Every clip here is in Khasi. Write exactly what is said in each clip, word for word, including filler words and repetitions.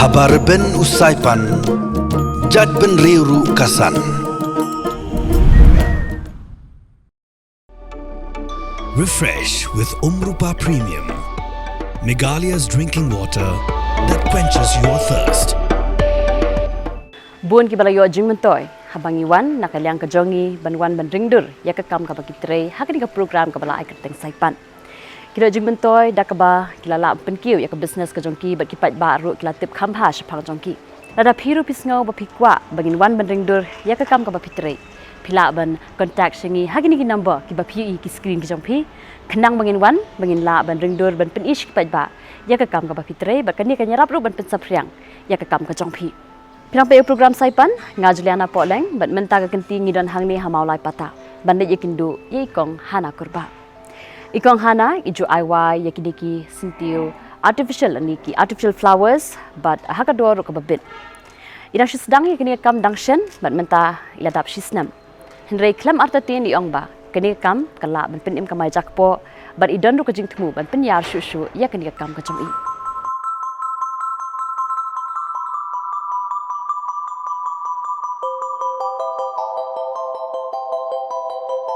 Haba rben u saipan, jait bynriew ruh ka san. Refresh with Umrupa Premium, Meghalaya's drinking water that quenches your thirst. Bun kiba la ïoh jingmyntoi haba ngi wan na ka liang ka jong ngi ban wan ban ringdur ïa ka kam kaba ki trei ha kane ka program kaba la ai kyrteng Saipan. Ki la ïoh jingmyntoi da kaba ki la lah pynkiew ïa ka business ka jong ki bad ki paidbah ruh ki la tip kham bha shaphang jong ki. Lada phi ruh phi sngew ba phi kwah ba ngin wan ban ringdur ïa ka kam kaba phi trei, phi lah ban contact sha ngi ha kine ki number kiba phi ïohi ki screen ki jong phi. Khnang ba ngin wan, ba ngin lah ban ringdur ban pyni sha ki paidbah ïa ka kam kaba phi trei bad kane kan ïarap ruh ban pynsaphriang ïa ka kam ka jong phi. Phi nang peit ïa u program Saipan, nga Juliana Pohleng, bad mynta ka kynti ngi don hangne ha Mawlai Pata ban leit ïakynduh ïa i Kong Hana Kurbah. I Kong Hana i ju ai wai ïa kine ki syntiew artificial lane ki artificial flowers bad ha ka dor ruh kaba bit. I dang shu sdang ïa kane ka kam dang shen bad mynta i la dap shi snem. Hynrei khlem artatien i ong ba kane ka kam ka lah ban pynim kamai jakpoh bad i don ruh ka jingthmu ban pynïar shuh shuh ïa kane ka kam ka jong i.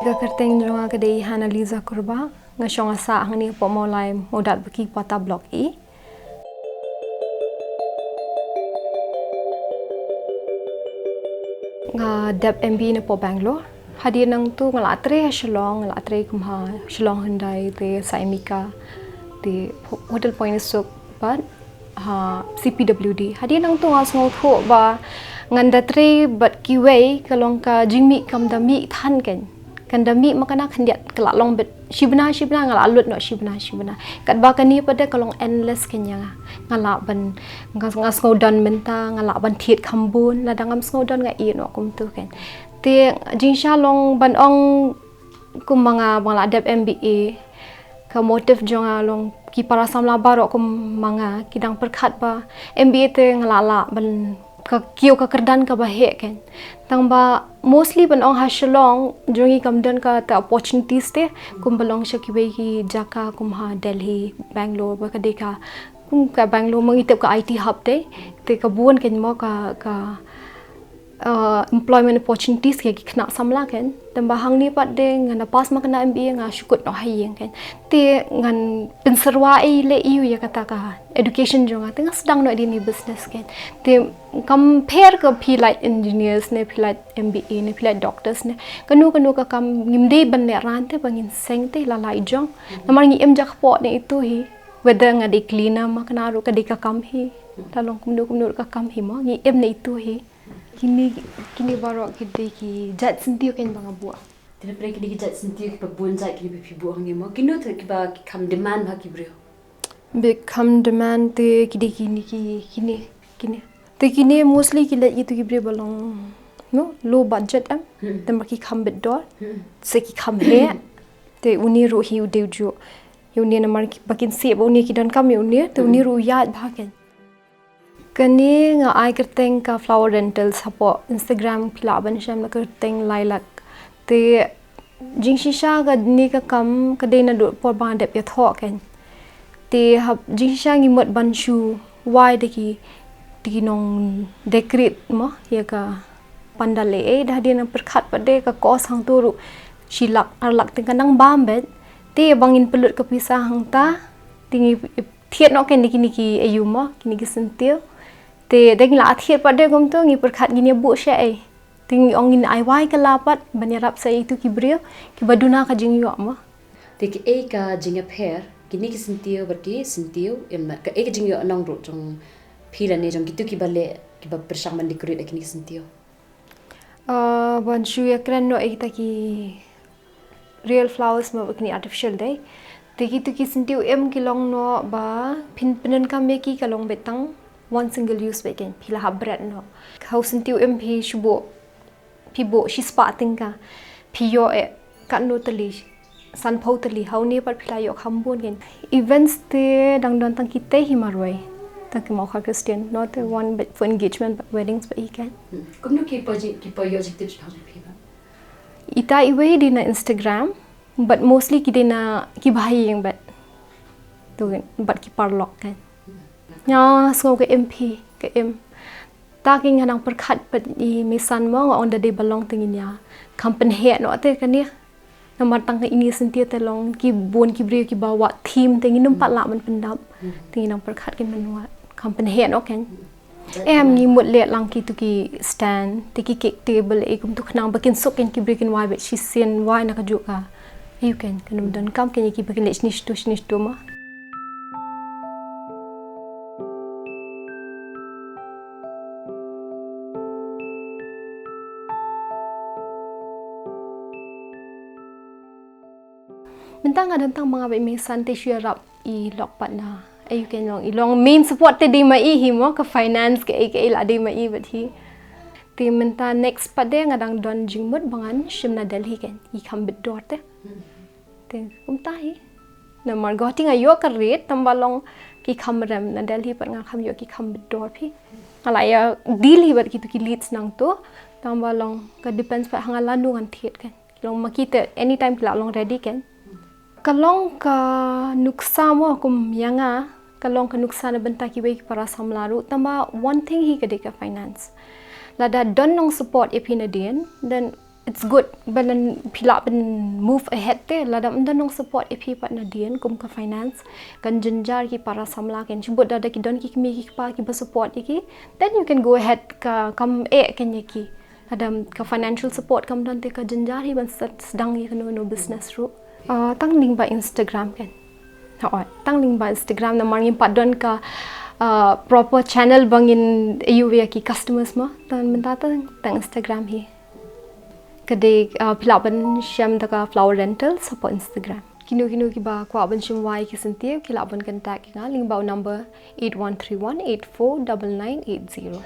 Ka kyrteng jong nga ka dei Hana Liza Kurbah. Nga shong nga sah hangne hapoh Mawlai Mawdatbaki Pata Block E. Nga dep M B A napoh Bangalore. Hadien nangtu nga la trei ha Shillong, nga la trei kum ha Shillong Hyundai te Saimika te Hotel Point Suk bad ha C P W D. Hadien nangtu nga sngewthuh ba ngan da trei bad kiwei ka long ka jingmih kam da mih than kein. Kan da mih ma kane khyndiat ka la long beit shibna shibna nga la lut noh shibna shibna. Katba kane pat de ka long endless kein ïa nga. Nga lah ban nga, nga sngewdon mynta nga lah ban thied kham bun lada ngam sngewdon nga ïeh noh kumtu kein. Te jingshisha long ban ong kum ma nga ba nga la dep M B A ka motive jong nga long ki para samla baroh kum ma nga ki dang pyrkhat ba M B A te nga la lah ban ka kiew ka kyrdan kaba heh kein. Tang ba mostly ban ong ha Shillong jong ngi kam don kata opportunities te kum ba long sha kiwei ki jaka kum ha Delhi, Bangalore ba ka dei ka kum ka Bangalore ma ngi tip ka I T hub te te ka bun kein mo ka ka uh, employment opportunities ki ki khynnah samla kein. Tang ba hangne pat de ngan da pass ma kane M B A nga shu kut noh ha ïing kein. Te ngan pynsyrwa ei leh ïa kata ka education jong nga te nga sdang noh ïa kane business kein. Te kam pher ka phi lait engineers ne phi lait M B A ne phi lait doctors ne kano kano ka kam ngim dei ban leh ran te ba ngin seng te la lait jong. Namar ngi im jakpoh ne itu hi. Whether nga dei cleaner ma kane ruh ka dei ka kam hi. Ta long kumno kumno ruh ka kam hi mo ngi im ne itu hi. Kine kine baroh ki dei ki jait syntiew kein ba nga buh. Te napdeng kine ki jait syntiew kiba bun jait kine ba phi buh hangne mo kino te kiba ki kham demand ha ki briew. Ba kham demand te ki dei kine ki kine kine. Te kine mostly ki leh ïa tu ki briew ba long no low budget em. Te ma ki kham bit dor. Se ki kham heh. Te une ruh hi u dei u juh. Ïa une namar ba kin sih ba une ki donkam ïa une te une ruh ïaid bha kein. Kane nga ai kyrteng ka flower rentals hapoh Instagram phi lah ban shem da kyrteng Lilac. Te jingshisha kane ka kam ka dei naduh por ba nga dep ïathoh kein. Te hap jingshisha ngi mut ban shu wai da ki da ki nong decorate mo ïa ka pandal ei ei da hadien nang pyrkhat pat de ka cost hangto ruh shi lak ar lak tyngka nang bam beit. Te ba ngin pynlut ka pisa hangta te ngi thied noh kein da kine ki aïu mo kine ki syntiew. Te da ngi la thied pat de kumto ngi pyrkhat ngin ïa buh sha ei. Te ngi ong ngin ai wai ka la pat ban ïarap sa ïa itu ki briew kiba duna ka jingïoh mo. Te kaei ka jingïapher kine ki syntiew bad ki syntiew em ka ei ka jingïoh nong ruh jong phi lane jong kitu kiba leh kiba pyrshang ban decorate ïa kine ki syntiew. Uh, ban shu ïakren noh ïa kita ki real flowers mo bad kine artificial dei. Te kitu ki syntiew em ki long noh ba phin pyndonkam ïa ki ka long beit tang one single use beit kein phi la hap bret noh. Hau syntiew em phi shu buh phi buh shispah tyngka phi ïoh eh katno tylli sanphew tylli hau ne pat phi la ïoh kham bun kein. Events te dang don tang kitei hi marwei tang ki mawkhar Christian no te wan beit for engagement bad weddings beit hi kein. Kumno ki poi jing ki poi ïoh jingtip jingthoh jong phi ba? Ita iwei dei na Instagram. But mostly ki dei na ki bahaïing bad tu, bad ki paralok kan. Nga sngew ka im phi, ka im. Ta ki nga dang pyrkhat bad i Meisan mo, nga ong da dei ba long te ngin ïa kham pynheh noh te kane. Namar tang ka ini senti te long ki bun ki briew kiba wad thim te ngin ym pat lah ban pyndap. Te ngin dang pyrkhat kin ban wad. Kham pynheh noh kan. Em, ngi mut leh lang kitu ki stand, te ki cake table, e kumtu khnang ba kin suk kan ki briew kin wai bad shisien wai na kajuh ka. Aïu kan, kan ym don kam kan ïa kiba kin leh shini shatu shini shatu ma. Mynta nga don tang ma nga bad i Meisan te shu ïarap i lok pat na. Aïu kan long, i long main support te dei ma i hi mo, ka finance kaei kaei la dei ma i bad hi. Te mynta next pat de nga dang don jingmut ba ngan shim na Delhi kan, i kham bit dor te. Te kumta hi. Namar Guwahati nga ïoh ka rate tang ba long ki kham rem, na Delhi pat nga kham ïoh ki kham bit dor phi. Nga la ïa deal hi bad kitu ki leads nangtu, tang ba long ka depends pat ha nga lano ngan thied kan. Long ma ki te anytime ki la long ready kan. Ka long ka nuksa mo kum ïa nga, ka long ka nuksa na bynta kiwei ki para samla ruh, tang ba one thing hi ka dei ka finance. Lada don nong support ïa phi nadien, then it's good, but then phi lah ban move ahead te, lada ym don nong support ïa phi pat nadien kum ka finance, kan jynjar ki para samla kan, shibun lada ki don ki kmie ki kpa kiba support ïa ki, then you can go ahead, ka kam eh kan ïa ki. Lada ka financial support kam don te ka jynjar hi ban sdang ïa kano kano business ruh. Ah, tang lyngba Instagram kan. Hooid, tang lyngba Instagram namar ngim pat don ka, ah, proper channel ba ngin ïoh ïa ki customers ma. Tang mynta tang, tang Instagram hi. Ka dei, ah, phi lah ban shem da ka Flower Rentals hapoh Instagram. Kino kino kiba kwah ban shim wai ki syntiew ki lah ban contact ïa nga lyngba u number eight one three one eight four double nine eight zero.